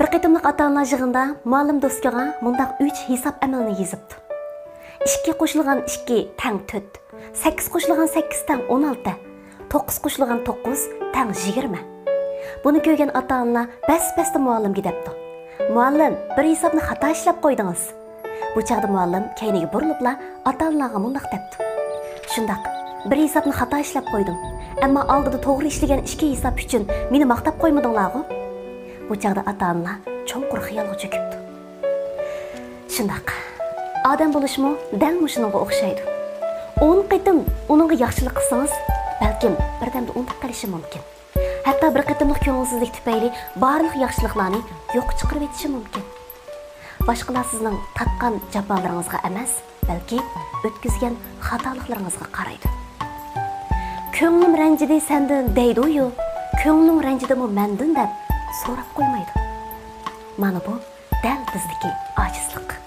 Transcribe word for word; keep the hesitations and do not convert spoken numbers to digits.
بىر قېتىملىق ئاتا-ئانىلار يىغىنىدا مۇئەللىم دوسكىغا مۇنداق ئۈچ ھېساب ئەمىلىنى يېزىپتۇ: ئىككى قوشۇلغان ئىككى تەڭ تۆت، سەككىز قوشۇلغان سەككىز تەڭ ئون ئالتە، توققۇز قوشۇلغان توققۇز تەڭ يىگىرمە. بۇنى كۆرگەن ئاتا-ئانىلار بەس-بەستە مۇئەللىمگە دەپتۇ: «مۇئەللىم، بىر ھېسابنى خاتا ئىشلەپ قويدىڭىز.» بۇ چاغدا مۇئەللىم كەينىگە بۇرۇلۇپلا ئاتا-ئانىلارغا مۇنداق دەپتۇ: «شۇنداق، بىر ھېسابنى خاتا ئىشلەپ قويدۇم. ئەمما ئالدىدا توغرا ئىشلىگەن ئىككى ھېساب ئۈچۈن مېنى ماختاپ قويمىدىڭلارغۇ؟» بۇ چاغدا ئاتا-ئانىلار چوڭقۇر خىيالغا چۆكۈپتۇ. شۇنداق، ئادەم بولۇشمۇ دەل مۇشۇنىڭغا ئوخشايدۇ. ئون قېتىم ئۇنىڭغا ياخشىلىق قىلسىڭىز، بەلكىم بىردەمدە ئۇنتۇپ قېلىشى مۇمكىن. ھەتتا بىر قېتىملىق كۆڭۈلسىزلىك تۈپەيلى بارلىق ياخشىلىقلارنى يوققا چىقىرىۋېتىشى مۇمكىن. باشقىلار سىزنىڭ تارتقان جاپالىرىڭىزغا ئەمەس، بەلكى ئۆتكۈزگەن خاتالىقلىرىڭىزغا قارايدۇ. «كۆڭلۈم رەنجىدى سەندىن» دەيدۇ-يۇ، «كۆڭلۈڭ رەنجىدىمۇ مەندىن؟» دەپ سوراپ قويمايدۇ. مانا بۇ دەل بىزدىكى ئاجىزلىق.